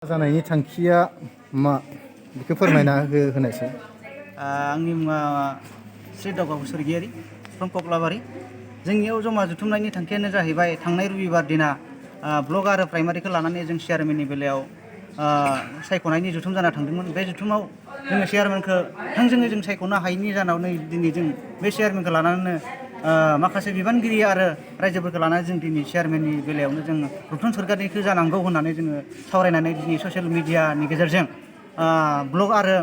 जानायनि थांखिया मा बेखौ फोरमायना होनायसै। आंनि मुङा श्री दावगाफु सरगियारि फ्रम कक्लाबारि। जोंनियाव जमा जुथुमनायनि थांखियानो जाहैबाय थांनाय रबिबार दिना ब्लक आरो प्राइमारिखौ लानानै जों चेयारमेननि बेलायाव सायख'नायनि जुथुम जाना थांदोंमोन। बे जुथुमाव जोङो चेयारमेनखौ थोंजोङै जों सायख'नो हायैनि जाहोनाव दिनै जों बे चेयारमेनखौ लानानैनो माखासे बिबानगिरि आरो रायजोफोरखौ लानानै जों दिनै चेयारमेननि बेलायावनो जोङो रुपन सरगियारिखौ जानांगौ होननानै जोङो सावरायनानै दिनै ससियेल मिडियानि गेजेरजों ब्लक आरो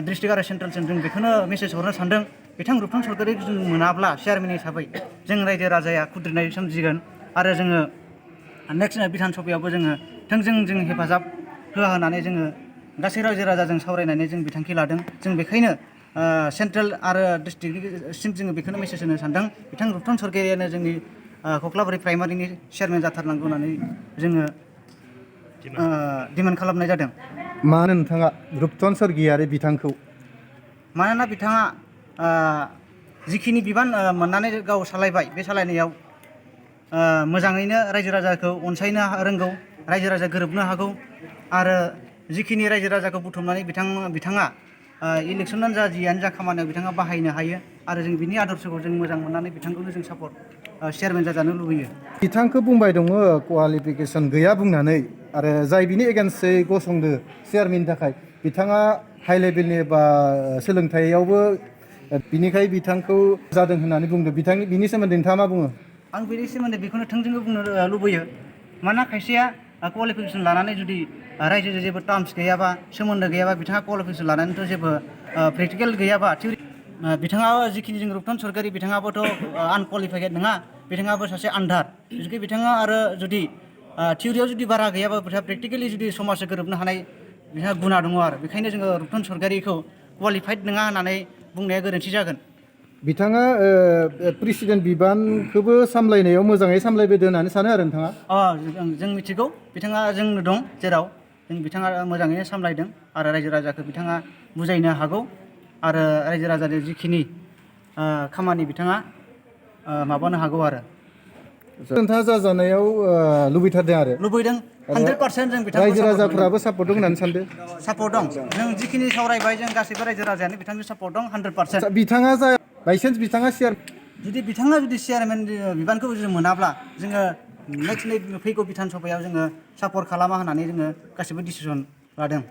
डिस्ट्रिक्ट आरो सेन्ट्रेलसिम जों बेखौनो मेसेज हरनो सानदों। बिथां रुपन सरगियारिखौ जों मोनाब्ला चेयारमेन हिसाबै जों रायजो राजाया खुद्रिनाय सोमजिगोन आरो जोङो नेक्स्ट बिधान सभायावबो जोङो थोंजों जों हेफाजाब होआ होननानै जोङो गासै रायजो राजाजों सावरायनानै जों बिथांखि लादों। जों बेखायनो सेन्ट्रेल आरो डिस्ट्रिक्टसिम जोङो बेखौनो मेसेज होनो सानदों। बिथां रुपन सरगियारियानो जोंनि कक्लाबारि प्राइमारिनि चेयारमेन जाथारनांगौ होननानै जोङो डिमान्ड खालामनाय जादों। मानो नोंथाङा रुपन सरगियारि बिथांखौ? मानोना बिथाङा जिखिनि बिबान मोननानै गाव सालायबाय, बे सालायनायाव मोजाङैनो रायजो राजाखौ अनसायनो रोंगौ, रायजो राजा गोरोबनो हागौ आरो जिखिनि रायजो राजाखौ बुथुमनानै बिथाङा इलेक्सनानो जा जियानो जा खामानियाव बिथाङा बाहायनो हायो आरो जों बिनि आदर्शखौ जों मोजां मोननानै बिथांखौनो जों सापर्ट चेयारमेन जाजानो लुबैयो। बिथांखौ बुंबाय दङ क्वालिफिकेसन गैया बुंनानै, आरो जाय बिनि एगेन्स्टै गसंदो चेयारमेननि थाखाय बिथाङा हाइ लेभेलनि बा सोलोंथाइयावबो, बिनिखाय बिथांखौ जादों होननानै बुंदों। बिनि सोमोन्दै नोंथाङा मा बुङो? आं बेनि सोमोन्दै बेखौनो थोंजोङै बुंनो लुबैयो। मानोना खायसेया क्वालिफिकेसन लानानै जुदि रायजोजों जेबो टार्म्स गैयाबा, सोमोन्दो गैयाबा, बिथाङा क्वालिफिकेसन लानानैथ' जेबो प्रेक्टिकेल गैयाबा, बिथाङा जिखिनि जों रुपन सरगियारि बिथाङाबोथ' आनक्वालिफाइड नङा, बिथाङाबो सासे आन्धार। जुदि बिथाङा आरो जुदि थिउरियाव जुदि बारा गैयाबा, बिथाङा प्रेक्टिकेलि जुदि समाजजों गोरोबनो हानाय बिहा गुना दङ आरो बेखायनो जोङो रुपन सरगियारिखौ क्वालिफाइड नङा होननानै बुंनाया गोरोन्थि जागोन। बिथाङा प्रेसिडेन्ट बिबानखौबो सामलायनायाव मोजाङै सामलायबोदों होननानै सानो आरो नोंथाङा? जों मिथिगौ बिथाङा जोंनो दं जेराव जों बिथाङा मोजाङैनो सामलायदों आरो रायजो राजाखौ बिथाङा बुजायनो हागौ आरो रायजो राजानि जिखिनि खामानि बिथाङा माबानो हागौ आरो। नोंथाङा जाजानायाव लुबैथारदों आरो? लुबैदों 100% जों बिथांखौ रायजो राजाफ्राबो सापर्ट दं होननानै सानदों? सापर्ट दं। जों जिखिनि सावरायबाय जों गासैबो रायजो राजायानो बिथांनि सापर्ट दं 100%। बिथाङा बाइसान्स बिथाङा जुदि बिथाङा चेयारमेन बिबानखौ जों मोनाब्ला, जोङो नेक्स्ट फैगौ बिधान सभायाव जोङो सापर्ट खालामा होननानै जोङो गासिबो डिसिसन लादों।